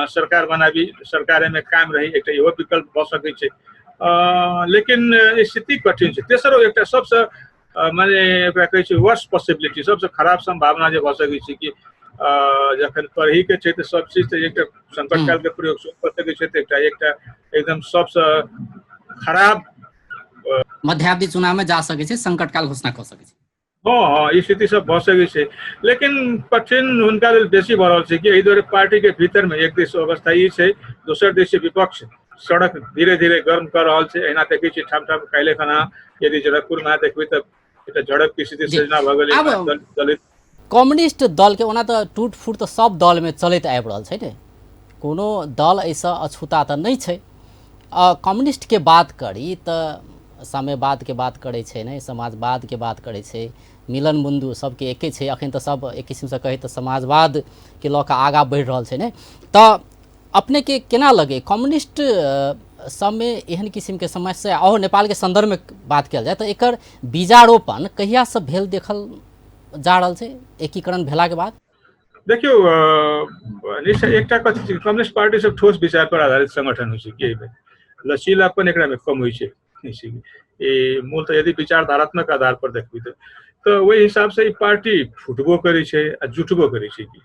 सरकार बनाबी, सरकार में कायम रही, एकटा इहो विकल्प भऽ सकै छै। लेकिन स्थिति कठिन छै। तेसरो एकटा सबसँ माने ओकरा कहै छै वर्स्ट पॉसिबिलिटी, सबसँ खराब सम्भावना जे भऽ सकै छै कि जखन करही के छै तऽ सब चीज तऽ एकटा संकट काल के प्रयोग सेहो कऽ सकै छै, तऽ एकटा एकटा एकदम सबसँ खराब मध्यावधि चुनाव में जा सकै छै, संकट काल घोषणा कऽ सकै छै। हँ हँ, स्थिति सब भऽ सकै छै, लेकिन कठिन हुनका लेल बेसी भऽ रहल छै कि एहि दुआरे पार्टी के भीतर में एक दिस अवस्था ई छै, दोसर दिस विपक्ष सड़क धीरे धीरे गर्म कऽ रहल छै। एना देखै छियै ठाम ठाम काल्हि खना यदि जनकपुर में देखबै तऽ एकटा झड़प के स्थिति सृजना भऽ गेलै। दलित कम्युनिस्ट दल के ओना तऽ टूट फूट तऽ सब दल में चलैत आबि रहल छै ने, कोनो दल एहिसँ अछूता तऽ नहि छै। कम्युनिस्ट के बात करी तऽ साम्यवाद के बात करै छै ने, समाजवाद के बात करै छै, मिलन बिन्दु सबके एके छै। अखन तऽ सब एक किसिमसँ कहै तऽ समाजवाद के लऽ कऽ आगाँ बढ़ि रहल छै ने। तऽ अपने के केना लगे कम्युनिस्ट सबमे एहन किसिमके समस्या, और नेपालके सन्दर्भमे बात कयल जाय तऽ एकर बीजारोपण कहियासँ भेल देखल जा रहल छै एकीकरण भेलाके बाद? देखियौ निश्चय एकटा कथी छै, कम्युनिस्ट पार्टी सब ठोस विचार पर आधारित संगठन होइ छै कि एहिमे लचीलापन एकरामे कम होइ छै। ई मूलतः यदि विचारधारात्मक आधार पर देखबै तऽ ओहि हिसाबसँ ई पार्टी फुटबो करै छै आ जुटबो करै छै। कि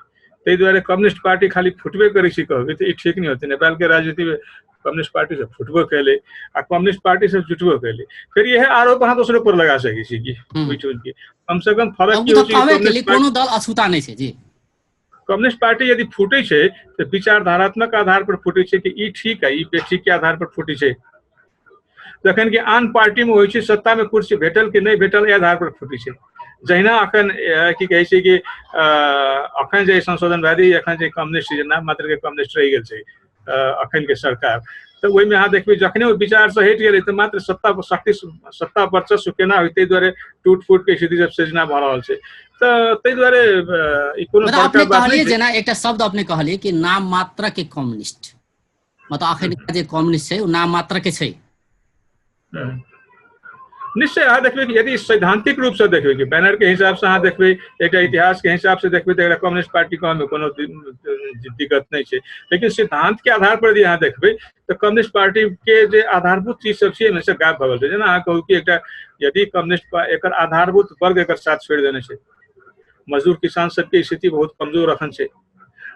ताहि दुआरे कम्युनिस्ट पार्टी खाली फुटबे करै छै कहबै तऽ ई ठीक नहि होतै। नेपालके राजनीतिमे कम्युनिस्ट पार्टी सब फुटबो केलै आ कम्युनिस्ट पार्टी सब जुटबो केलै। फेर इएह आरोप अहाँ दोसरो पर लगा सकै छी कि ओहिठाम के कम से कम फरक की होइ छै, कोनो दल अछूता नहि छै जी। कम्युनिस्ट पार्टी यदि फूटै छै तऽ विचारधारात्मक आधार पर फूटै छै कि ई ठीक है, ई बेठीक के आधार पर फूटै छै। जखन कि आन पार्टी में होइ छै सत्ता में कुर्सी भेटल कि नहि भेटल एहि आधार पर फूटै छै। जहिना अखन की कहै छै कि अखन जे संशोधनवादी, अखन जे कम्युनिस्ट, जे नाम मात्र के कम्युनिस्ट रहि गेल छै अखन के सरकार, तऽ ओहिमे अहाँ देखबै जखने ओ विचारसँ हटि गेलै तऽ मात्र सत्ता शक्ति सत्ता वर्चस्व केना होइ ताहि दुआरे टूट फूट के स्थिति सब सृजना भऽ रहल छै। तऽ ताहि दुआरे ई कोनो अपने कहलियै, जेना एकटा शब्द अपने कहलियै कि नाम मात्र के कम्युनिस्ट, मतलब अखन जे कम्युनिस्ट छै ओ नाम मात्र के छै। निश्चय अहाँ देखबै कि यदि सैद्धांतिक रूपसँ देखबै कि बैनर के हिसाबसँ अहाँ देखबै, एकटा इतिहास के हिसाबसँ देखबै तऽ एकरा कम्युनिस्ट पार्टी कहऽमे कोनो दिक्कत नहि छै। लेकिन सिद्धांत के आधार पर यदि अहाँ देखबै तऽ कम्युनिस्ट पार्टी के जे आधारभूत चीज सब छै ओहिमे से गायब भऽ गेल छै। जेना अहाँ कहू कि एकटा यदि कम्युनिस्ट एकर आधारभूत वर्ग एकर साथ छोड़ि देने छै, मजदूर किसान सबके स्थिति बहुत कमजोर अखन छै।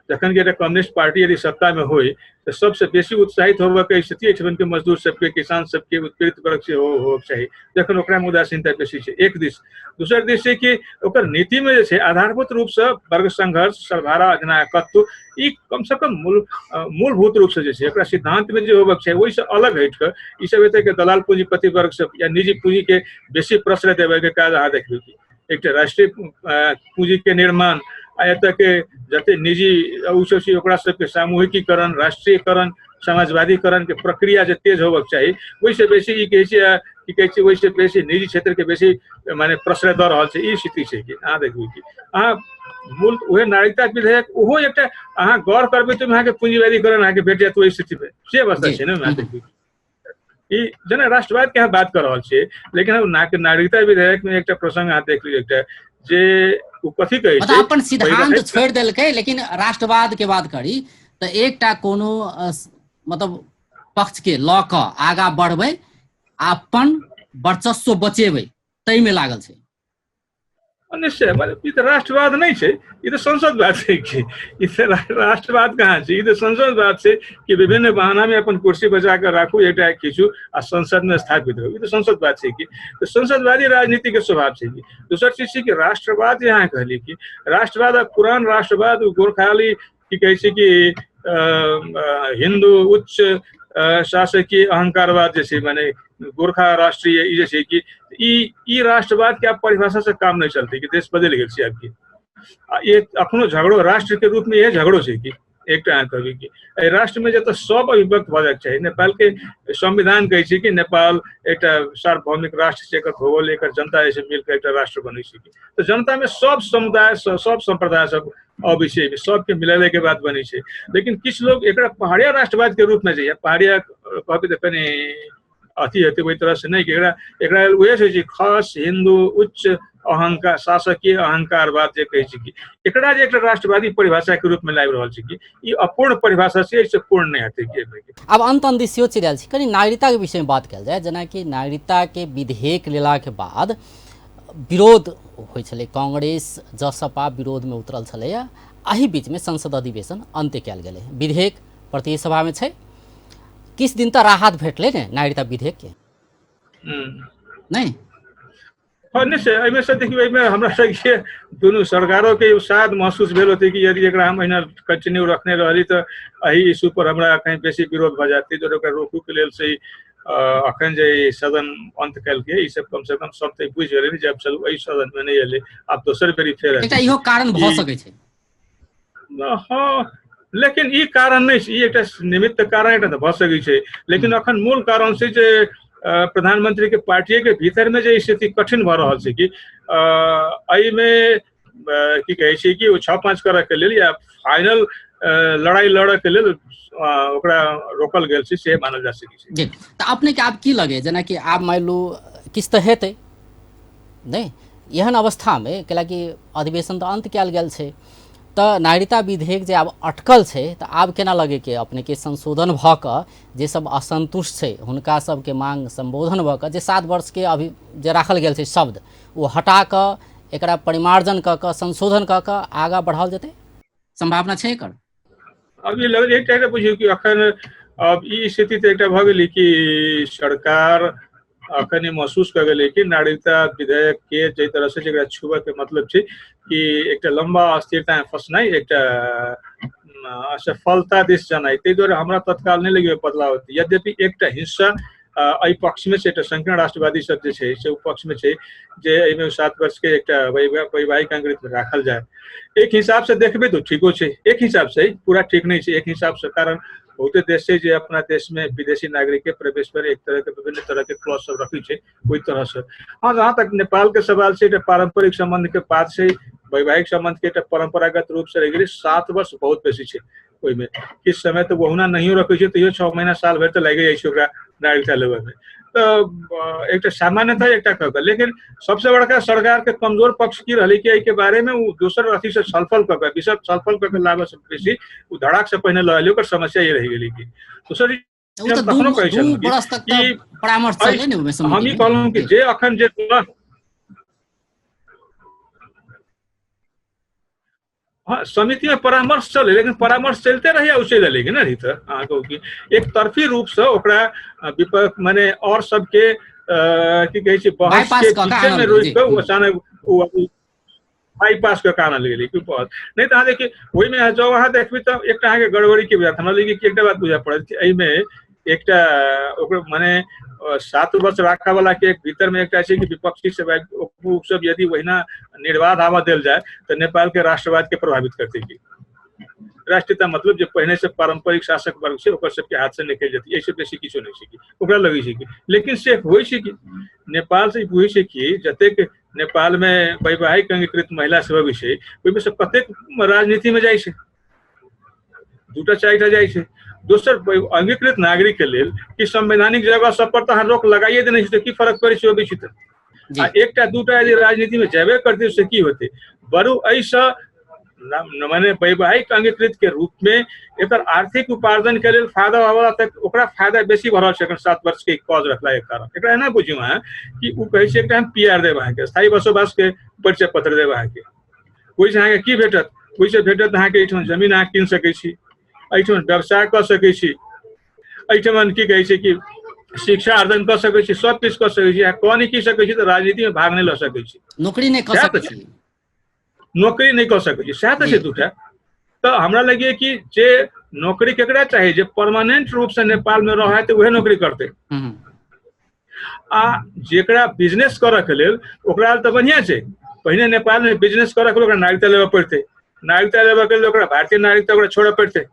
जखन कि एकटा कम्युनिस्ट पार्टी यदि सत्ता में होय तऽ सबसे बेसी उत्साहित होबऽ के स्थिति एहिठमन के मजदूर सबके, किसान सबके, उत्पीड़ित वर्ग से होबऽ चाही, जखन ओकरा में उदासीनता बेसी छै एक दिस। दोसर दिस छै कि ओकर नीति में जे छै आधारभूत रूप से वर्ग संघर्ष, सर्वहारा अधिनायकत्व, ई कम से कम मूलभूत रूप से जे छै एकरा सिद्धांत में जे होबऽ चाही ओहिसँ अलग हटि कऽ ई सब एतऽ के दलाल पूंजीपति वर्ग सब या निजी पूंजी के बेसी प्रश्रय देबय के काज अहाँ देखबै कि एकटा राष्ट्रीय पूंजी के निर्माण आ एतऽ के जते निजी ओ सब छै ओकरा सबके सामूहिकीकरण, राष्ट्रीयकरण, समाजवादीकरण के प्रक्रिया जे तेज होबक चाही ओहिसँ बेसी ई कहै छै की कहै छै ओहिसँ बेसी निजी क्षेत्र के बेसी माने प्रश्रय दऽ रहल छै। ई स्थिति छै कि अहाँ देखबै कि अहाँ मूल उहे नागरिकता विधेयक ओहो एकटा अहाँ गौर करबै तऽ अहाँके पूंजीवादीकरण अहाँके भेट जायत ओहि स्थितिमे, से अवस्था छै ने। अहाँ देखबै ई जेना राष्ट्रवाद के अहाँ बात कऽ रहल छियै, लेकिन हम नागरिकता विधेयक में एकटा प्रसंग अहाँ देख लियौ एकटा जे ओ कथी कहै छै, अपन सिद्धांत छोड़ि देलकै लेकिन राष्ट्रवाद के बात करी तऽ एकटा कोनो मतलब पक्ष के लऽ कऽ आगा बढ़बै, अपन वर्चस्व बचेबै ताहिमे लागल छै। निश्चय, मतलब ई तऽ राष्ट्रवाद नहि छै, ई तऽ संसदवाद छै। कि ई तऽ राष्ट्रवाद कहाँ छै? ई तऽ संसदवाद छै कि विभिन्न बहानामे अपन कुर्सी बचा कऽ राखू, एकटा खींचू आ संसदमे स्थापित रहू, ई तऽ संसदवाद छै। कि तऽ संसदवादी राजनीतिके स्वभाव छै। कि दोसर चीज छै कि राष्ट्रवाद जे अहाँ कहलियै कि राष्ट्रवाद आ पुरान राष्ट्रवाद ओ गोरखाली की कहै छै कि हिन्दू उच्च शासकीय अहंकारवाद जे छै, माने गोरखा राष्ट्रीय ई जे छै कि ई राष्ट्रवाद के आब परिभाषा से काम नहि चलतै कि देश बदलि गेल छै आब। की आ एक अखनो झगड़ो राष्ट्र के रूप में इएह झगड़ो छै कि एकटा अहाँ कहबै कि एहि राष्ट्र में जतऽ सब अभिव्यक्त भऽ जायके चाही। नेपाल के संविधान कहै छै कि नेपाल एकटा सार्वभौमिक राष्ट्र छै, एकर भूगोल एकर जनता जे छै मिलके एकटा राष्ट्र बनै छै। तऽ जनता में सब समुदाय सब सम्प्रदाय सब अबै छै, सबके मिलेले के बाद बनै छै। लेकिन किछु लोग एकरा पहाड़िया राष्ट्रवाद के रूप में जाइए, पहाड़िया कहबै तऽ कनि अथी हेतै ओहि तरह से नहि कि एकरा एकरा उएह छै खास हिन्दू उच्च अहंकार शासकीय अहंकारवाद जे कहै छै कि एकरा जे एकटा राष्ट्रवादी परिभाषा के रूप में लाबि रहल छै कि ई अपूर्ण परिभाषा छै, एहिसँ पूर्ण नहि हेतै कि। आब अंत अंत सेहो चलि आयल छै, कनि नागरिकताके विषयमे बात कयल जाय। जेनाकि नागरिकताके विधेयक लेलाके बाद विरोध होइ छलै, कांग्रेस जसपा विरोधमे उतरल छलैए। एहि बीचमे संसद अधिवेशन अन्त्य कयल गेलै, विधेयक प्रतिनिधि सभामे छै, किछु दिन तऽ राहत भेटलै ने नागरिकता विधेयकके नहि? हँ निश्चय, एहिमे से देखियौ एहिमे हमरा सबके दुनू सरकारोके शायद महसूस भेल होतै कि यदि एकरा हम एहिना कंटिन्यू रखने रहली तऽ एहि इशू पर हमरा कहीं बेसी विरोध भऽ जायत, ताहि दुआरे ओकरा रोकूके लेल से अखन जे ई सदन अंत केलकै ई सब कम से कम सब तऽ बुझि गेलै जे आब चलू एहि सदन मे नहि एलै, आब दोसर बेरी फेर एकटा इहो कारण भऽ सकै छै। हँ, लेकिन ई कारण नहि छै, ई एकटा निमित्त कारण एकटा तऽ भऽ सकै छै, लेकिन अखन मूल कारण छै जे प्रधानमंत्री के पार्टीए के भीतर में जे स्थिति कठिन भऽ रहल छै कि एहिमे की कहै छै कि ओ 6-5 करऽ के लेल या फाइनल लड़ाई लड़ऽ के लेल ओकरा रोकल गेल छै, से मानल जा सकै छै। जी, तऽ अपने के आब की लगे जेनाकि आब मानि लू किछु तऽ हेतै नहि एहन अवस्थामे, कैलाकि अधिवेशन तऽ अन्त कयल गेल छै, तऽ नागरिकता विधेयक जे आब अटकल छै तऽ आब केना लगे कि अपने के संशोधन भऽ कऽ जे सब असन्तुष्ट छै हुनका सबके मांग संबोधन भऽ कऽ जे 7 वर्ष के अभी जे राखल गेल छै शब्द ओ हटा कऽ एकरा परिमार्जन कऽ कऽ संशोधन कऽ कऽ आगाँ बढ़ाओल जेतै? संभावना छै एकर? अब ई लगल एकटा बुझियौ कि अखन अब ई स्थिति तऽ एकटा भऽ गेलै कि सरकार अखन ई महसूस कऽ गेलै कि नागरिकता विधेयक के जाहि तरह से जेकरा छुबऽ के मतलब छै कि एकटा लंबा अस्थिरता में फंसनाइ, एकटा असफलता दिस जनाइ। ताहि दुआरे हमरा तत्काल नहि लगैए बदलाव हेतै। यद्यपि एकटा हिस्सा एहि पक्षमे छै, एकटा संकीर्ण राष्ट्रवादी सब जे छै से ओ पक्षमे छै जे एहिमे 7 वर्ष के एकटा वैवाहिक अंग्रेज राखल जाय। एक हिसाब से देखबै तऽ ठीको छै, एक हिसाब से पूरा ठीक नहि छै एक हिसाब से, कारण बहुते देश छै जे अपना देश में विदेशी नागरिक के प्रवेश पर एक तरह के विभिन्न तरह के क्लॉज सब रखै छै ओहि तरह से। हाँ, जहाँ तक नेपाल के सवाल छै, एकटा पारंपरिक संबंध के बात छै, वैवाहिक संबंध के एकटा परंपरागत रूप से रहि गेलै। 7 वर्ष बहुत बेसी छै, ओहिमे किछु समय तऽ ओहुना नहियो रखै छै तैयो 6 महीना साल भरि तऽ लागि जाइ छै ओकरा नागरिकता लेबऽ में। तऽ एकटा सामान्यतः एकटा कऽ कऽ, लेकिन सबसे बड़का सरकार के कमजोर पक्ष की रहलै कि एहिके बारे में ओ दोसर अथी से छलफल कऽ कऽ, विषय छलफल कऽ कऽ लाबऽ से बेसी ओ धड़ाक से पहिने लऽ एलै, ओकर समस्या ये रहि गेलै कि दोसर हम तखनो कहै छलहुँ कि परामर्श चलै ने ओहिमे हम ई कहलहुँ कि जे अखन जे हाँ समिति में परामर्श चले, लेकिन परामर्श चलते रही आ चलि एलै कि ने रही। तऽ अहाँ कहू कि एक तरफी रूप से ओकरा विपक्ष माने और सबके की कहै छै बहस के बीचे में रोकि कऽ ओ अचानक ओ बाईपास कऽ के आनल गेलै कि बहस नहि। तऽ अहाँ देखियौ ओहिमे जँ अहाँ देखबै तऽ एकटा अहाँके गड़बड़ी के बुझायत। हमरा लगैए कि एकटा बात बुझाय पड़त कि एहिमे एकटा ओकर माने 7 वर्ष राखऽ वाला के भीतर में एकटा छै कि विपक्षी सब सब यदि वहिना निर्बाध आबऽ देल जाय तऽ नेपाल के राष्ट्रवाद के प्रभावित करतै। की राष्ट्रीयता मतलब जे पहिने से पारंपरिक शासक वर्ग छै ओकर सबके हाथ से निकलि जेतै, एहिसँ बेसी किछो नहि छै कि ओकरा लगै छै कि। लेकिन से होइ छै कि नेपाल से बुझै छै कि जतेक नेपाल में वैवाहिक अंगीकृत महिला सब अबै छै ओहिमे से कतेक राजनीति में जाइ छै, 2-4 जाइ छै। दोसर अंगीकृत नागरिक के लेल कि संवैधानिक जगह सब पर तऽ अहाँ रोक लगाइए देने छी तऽ की फर्क पड़ै छै अबै छै तऽ। आ 1-2 यदि राजनीति में जेबे करतै से की होतै। बरु एहिसँ माने वैवाहिक अंगीकृत के रूप में एकर आर्थिक उपार्जन के लेल फायदा होबऽ तक ओकरा फायदा बेसी भऽ रहल छै एखन 7 वर्ष के कॉज रखला के कारण। एकरा एना बुझियौ अहाँ कि ओ कहै छै एकटा हम पीआर देब अहाँके, स्थायी बसोबास के परिचय पत्र देब अहाँके, ओहिसँ अहाँके की भेटत? ओहिसँ भेटत अहाँके एहिठाम जमीन अहाँ कीन सकै छी, एहिठाम व्यवसाय कऽ सकै छी, एहिठाम की कहै छै कि शिक्षा अर्जन कऽ सकै छी, सब किछु कऽ सकै छी। अहाँ कऽ नहि की सकै छी तऽ राजनीति में भाग नहि लऽ सकै छी, नौकरी नहि कऽ सकै छी, नौकरी नहि कऽ सकै छी, सएह तऽ छै दूटा। तऽ हमरा लगैए कि जे नौकरी केकरा चाही, जे परमानेंट रूप से नेपाल में रहै तऽ उहे नौकरी करतै, आ जेकरा बिजनेस करऽ के लेल ओकरा तऽ बढ़िया छै। पहिने नेपाल में बिजनेस करऽ के लेल ओकरा नागरिकता लेबऽ पड़तै, नागरिकता लेबऽ के लेल ओकरा भारतीय नागरिकता ओकरा छोड़ऽ पड़तै।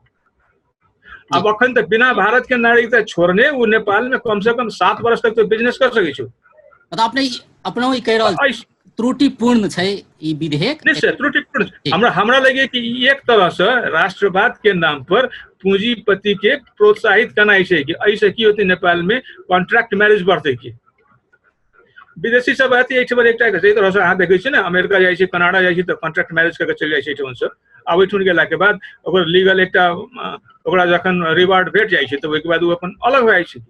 आब अखन तऽ बिना भारत के नागरिकता छोड़ने ओ नेपाल में कम से कम 7 वर्ष तक तो बिजनेस कर सकै छै। मतलब अपने अपनो ई कहि रहल त्रुटिपूर्ण छै ई विधेयक। निश्चय त्रुटिपूर्ण। हमरा हमरा लगे कि ई एक तरह से राष्ट्रवाद के नाम पर पूंजीपति के प्रोत्साहित करनाइ छै कि एहिसँ की होतै नेपाल में कॉन्ट्रैक्ट मैरिज बढ़तै। की विदेशी सब आती एहिठाम एकटा जाहि तरह से अहाँ देखै छियै ने, अमेरिका जाइ छै, कनाडा जाइ छै तऽ कॉन्ट्रैक्ट मैरिज कऽ के चलि जाइ छै एहिठाम से। आब ओहिठाम गेलाके बाद ओकर लीगल एकटा ओकरा जखन रिवार्ड भेट जाइ छै तऽ ओहिके बाद ओ अपन अलग भऽ जाइ छै।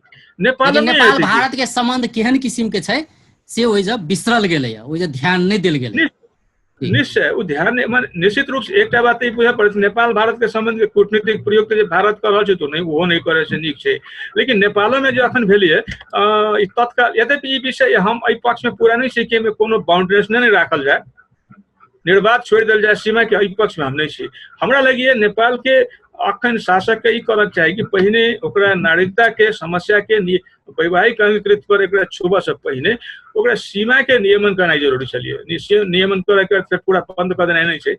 नेपाल नेपाल भारत के संबंध केहन किसिम के छै से ओहि जब बिसरल गेलैया, ओहि जे ध्यान नहि देल गेलै। निश्चय ओ ध्यान माने निश्चित रूप से एकटा बात ई बुझय पड़त, नेपाल भारत के संबंध के कूटनीतिक प्रयोग जे भारत कर रहल छै तो नहीं ओहो नहीं करे से नीक छै। लेकिन नेपालो में जे अखन भेलियै ई तत्काल, यद्यपि ई विषय हम एहि पक्ष में पूरा नहीं छी कि एहिमे कोनो बाउंड्रीज नहीं राखल जाय, निर्बाध छोड़ि देल जाय सीमा के, एहि पक्ष में हम नहीं छी। हमरा लगैए नेपाल के अखन शासक के ई करक चाही कि पहिने ओकरा नागरिकता के समस्या के वैवाहिक अंगीकृत पर एकरा छुबऽ से पहिने ओकरा सीमा के नियमन करनाइ जरूरी छलियै। नियमन करे के फेर पूरा बंद कऽ देनाइ नहि छै,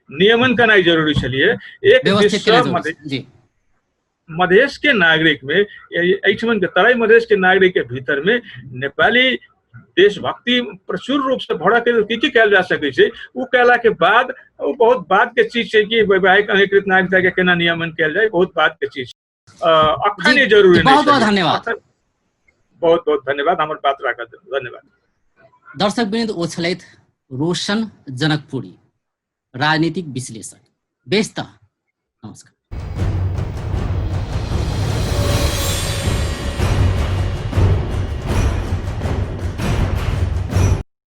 नियमन करनाइ जरूरी छलियै। एक दिस मधेश के नागरिक में एहिठमन के तराई मधेश के नागरिक के भीतर में नेपाली देशभक्ति प्रचुर रूप से भरऽ के की की कयल जा सकै छै, ओ कयला के बाद ओ बहुत बाद के चीज छै कि वैवाहिक अंगीकृत नागरिकता के केना नियमन कयल जाय, बहुत बाद के चीज अखन ई जरूरी नहीं। बहुत बहुत धन्यवाद, बहुत बहुत धन्यवाद हमर बात राखल, धन्यवाद। दर्शक वृंद, ओ छलथि रोशन जनकपुरी, राजनीतिक विश्लेषक। बेस तऽ नमस्कार।